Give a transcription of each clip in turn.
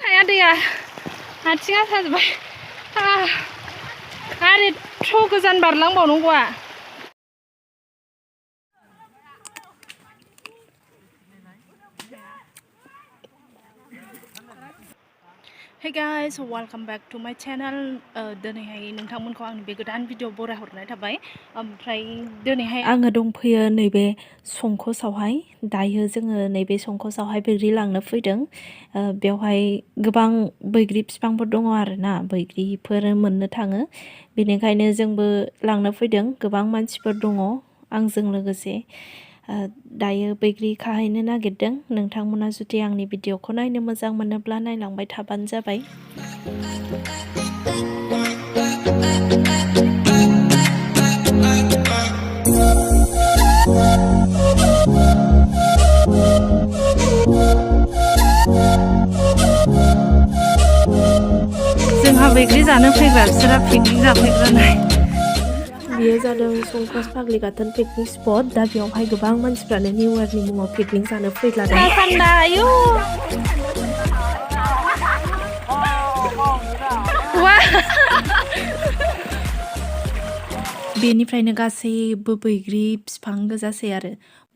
हाया दैया आथिङा साजोब्बाय आरो एथ' गोजान बारलांबावनांगौआ Hey guys, welcome back to my channel. दिनैहाय नोंथांमोनखौ आंनि बे गोदान भिडिअ बरायहरनाय थाबाय। ओमफ्राय दिनैहाय आङो दंफैयो नैबे संकसआवहाय। दायो जोङो नैबे संकसआवहाय बैग्रि लांनो फैदों। बेवहाय गोबां बैग्रि बिफांफोर दङ आरोना, बैग्रिफोर मोननो थाङो। बेनिखायनो जोंबो लांनो फैदों। गोबां मानसिफोर दङ आंजों लोगोसे। दायो बैग्रि खाहैनो नागिरदों। नोंथांमोना जुदि आंनि भिडिअखौ नायनो मोजां मोनोब्ला नायलांबाय थाबानो जाबाय। जोंहा बैग्रि जानो फैग्रा, बिसोरहा पिकनिक जाफैग्रानाय। बेयो जादों संकस फाग्लि गाथोन पिकनिक स्पट। दा बेवहाय गोबां मानसिफ्रानो निउ इयारनि मुङाव पिकनिक जानो फैलादों। बेनिफ्रायनो गासैबो बैग्रि बिफां गोजासै आरो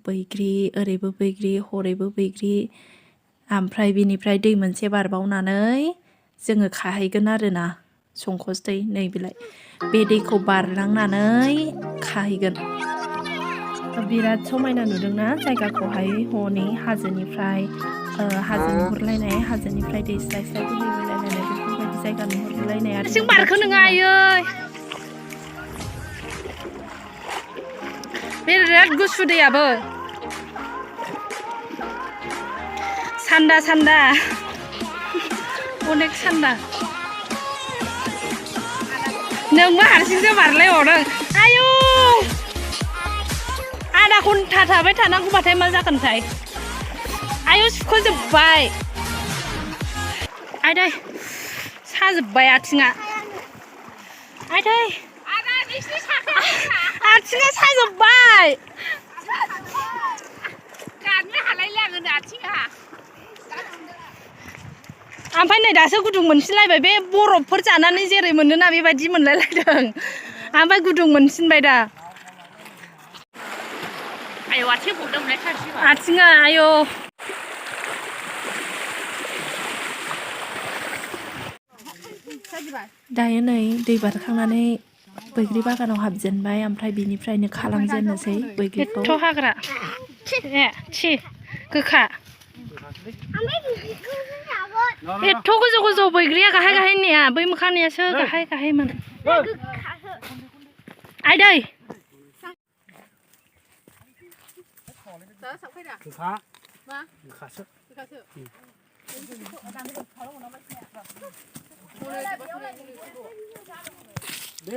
बैग्रि, ओरैबो बैग्रि, हरैबो बैग्रि। ओमफ्राय बेनिफ्राय दै मोनसे बारबावनानै जोङो खाहैगोन आरोना संकस दै। नै बिलाय बे दैखौ बारलांनानै खाहैगोन। बिराद समायना नुदोंना जायगाखौहाय, हनै हाजोनिफ्राय हाजो नुहुरलायनाय, हाजोनिफ्राय दै स्राय स्राय बोहैलायनाय बेफोरबायदि जायगा नुहुरलायनाय आरो बारखौ नोङो आयै बिराद गुसु दैयाबो सान्दा सान्दा अनेक सान्दा। नोंबो हारसिंसो बारलायबावदों। आयौ आधा घन्टा थाबाय थानांगौबाथाय मा जागोनथाय। आयौ सुख'जोब्बाय। आयदै साजोब्बाय आथिङा। आयदै आथिङा साजोब्बाय। गानो हालायलाङो आथिङा। ओमफ्राय नै दासो गुदुं मोनफिनलायबाय। बे बरफफोर जानानै जेरै मोनोना बेबायदि मोनलायलायदों। ओमफ्राय गुदुं मोनफिनबाय दा। आयौ आथिं बौदोंमोनलाय सानसेबा। आथिङा आयौ। दायो नै दै बारखांनानै बैग्रि बागानाव हाबजेनबाय। ओमफ्राय बिनिफ्रायनो खालामजेननोसै बैग्रिखौ। एथ' हाग्रा थि गोखा। एथ' गोजौ गोजौ बैग्रिया गाहाय गाहायनिया, बै मोखांनियासो गाहाय गाहायमोन। आयदै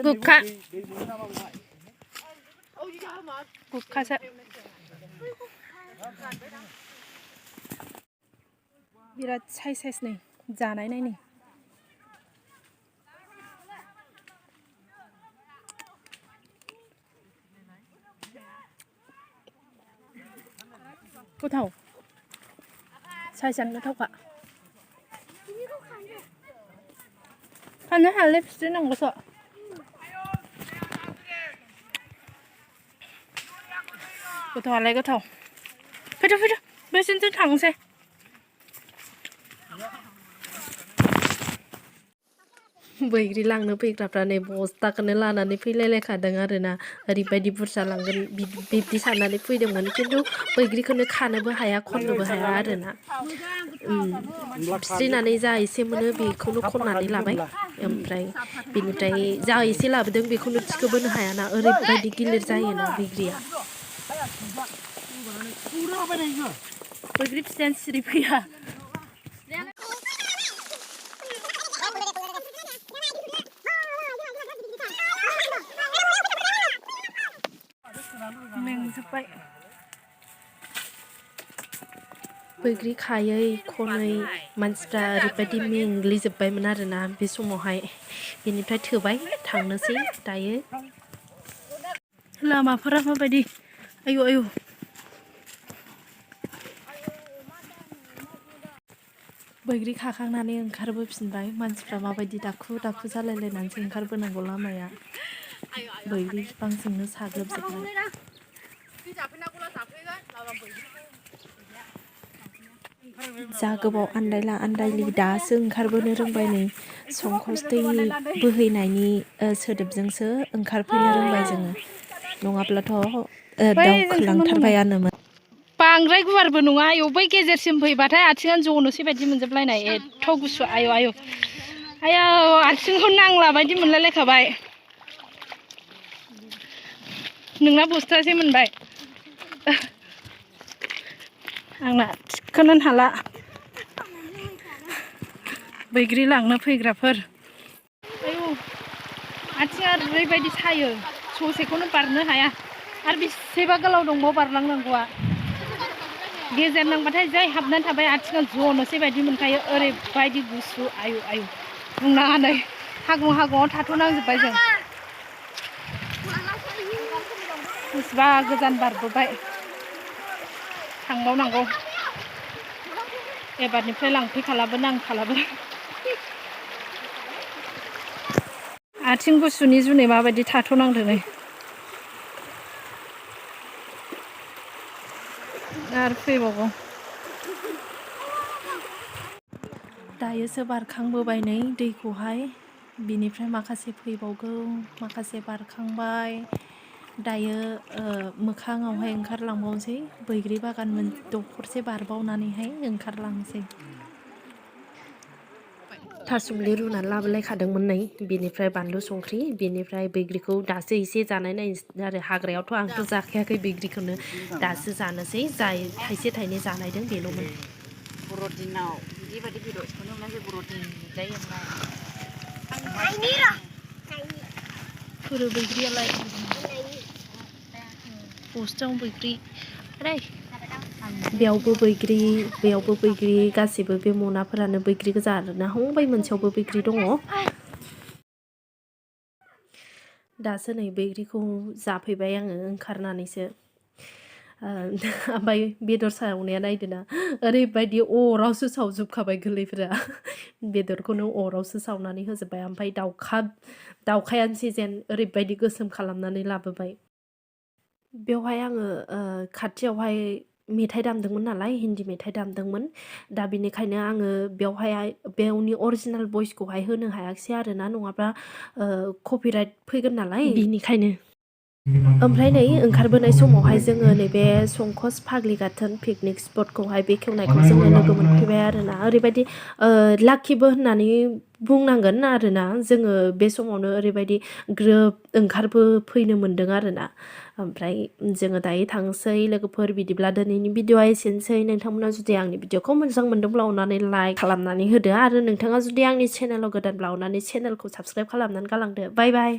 गोखा गोखासो। बिराद साइज साइज नै जानाय नायनि। गोथाव साइजआनो गोथावखा। खानो हायालै फिथ्रि नांगौसो। गोथावालाय गोथाव। फैदो फैदो बैसिनिथिं थांनोसै। बैग्रि लांनो फैग्राफ्रा नै बस्थाखौनो लानानै फैलायलायखादों आरोना। ओरैबायदि बुरजा लांगोन बिब्दि साननानै फैदोंमोन, खिन्थु बैग्रिखौनो खानोबो हाया, खननोबो हाया आरोना। फिस्रिनानै जा एसे मोनो बेखौनो खननानै लाबाय। ओमफ्राय बिनिफ्राय जा एसे लाबोदों बेखौनो थिखोबोनो हायाना, ओरैबायदि गिलिर जायोना बैग्रिया। बैग्रि फिथाइयानो सिरि फैया। मेंजोब्बाय। बैग्रि खायै खनै मानसिफ्रा ओरैबायदि मेंग्लिजोब्बायमोन आरोना बे समावहाय। बेनिफ्राय थोबाय, थांनोसै दायो। लामाफोरा माबायदि? आयु आयु बैग्रि खाखांनानै ओंखारबोफिनबाय मानसिफ्रा माबायदि दाखु दाखु जालायलायनानैसो ओंखारबोनांगौ लामाया बैग्रि बिफांजोंनो साग्लोबजोबनाय जा गोबाव आन्दायला आन्दायलि दासो ओंखारबोनो रोंबाय नै संकस दै बोहैनायनि सोदोबजोंसो ओंखारफैनो रोंबाय जोङो नङाब्लाथ' दावखोलांथारबायानोमोन बांद्राय गुवारबो नङा आयौ बै गेजेरसिम फैबाथाय आथिङानो जनोसै बायदि मोनजोबलायनाय एथ' गुसु आयौ आयौ आयौ आथिंखौ नांला बायदि मोनलायलायखाबाय नोंना बस्थासे मोनबाय आंना थिखोनोनो हाला बैग्रि लांनो फैग्राफोर आयौ आथिङा ओरैबायदि सायो ससेखौनो बारनो हाया आरो बेसेबा गोलाव दंबावो बारलांनांगौआ गेजेर नांबाथाय जै हाबनानै थाबाय आथिङा जनोसै बायदि मोनखायो ओरैबायदि गुसु आयु आयु बुंनाङा नै हागुं हागुङाव थाथ'नांजोब्बाय जों बेसेबा गोजान बारबोबाय थांबावनांगौ एबारनिफ्राय लांफैखालाबो नांखालाबो आथिं गुसुनि जुनै माबायदि थाथ'नांदों नै आरो फैबावगौ दायोसो बारखांबोबाय नै दैखौहाय बिनिफ्राय माखासे फैबावगौ माखासे बारखांबाय दायो मोखाङावहाय ओंखारलांबावनोसै बैग्रि बागान दखरसे बारबावनानैहाय ओंखारलांसै थासुमलि रुनानै लाबोलायखादोंमोन नै बिनिफ्राय बानलु संख्रि बिनिफ्राय बैग्रिखौ दासो एसे जानाय नायनोसै आरो हाग्रायावथ' आंथ' जाखायाखै बैग्रिखौनो दासो जानोसै जाय थाइसे थाइनै जानायदों बेल'मोन बर'दिनाव बेबायदि बेदरखौनो मोनसे बर'दिन जायो फोरो बैग्रियालाय बस्थायाव बैग्रि बेयावबो बैग्रि गासिबो बे मनाफोरानो बैग्रि गोजा आरोना हंबाय मोनसेयावबो बैग्रि दङ दासो नै बैग्रिखौ जाफैबाय आङो ओंखारनानैसो ओमफ्राय बेदर सावनाया नायदोना ओरैबायदि अरावसो सावजोबखाबाय गोरलैफोरा बेदरखौनो अरावसो सावनानै होजोब्बाय ओमफ्राय दाउखायानोसै जेन ओरैबायदि गोसोम खालामनानै लाबोबाय बेवहाय आङो खाथियावहाय मेथाइ दामदोंमोन नालाय हिन्दी मेथाइ दामदोंमोन दा बिनिखायनो आङो बेवनि अरिजिनेल भइसखौहाय होनो हायाखिसै आरोना नङाब्ला कपिराइट फैगोन नालाय बिनिखायनो ओमफ्राय नै ओंखारबोनाय समावहाय जोङो नैबे संकस फाग्लिगाथोन पिकनिक स्पटखौहाय बेखेवनायखौ जोङो लोगो मोनफैबाय आरोना ओरैबायदि लाकिबो होननानै बुंनांगोन आरोना जोङो बे समावनो ओरैबायदि ग्रोब ओंखारबोफैनो मोन्दों आरोना ओमफ्राय जोङो दायो थांसै लोगोफोर बिदिब्ला दिनैनि भिडिअआ एसेनोसै नोंथांमोना जुदि आंनि भिडिअखौ मोजां मोन्दोंब्ला अननानै लाइक खालामनानै होदो आरो नोंथाङा जुदि आंनि चेनेलाव गोदानब्ला अननानै चेनेलखौ साबस्क्राइब खालामनानै गालांदो बाय बाय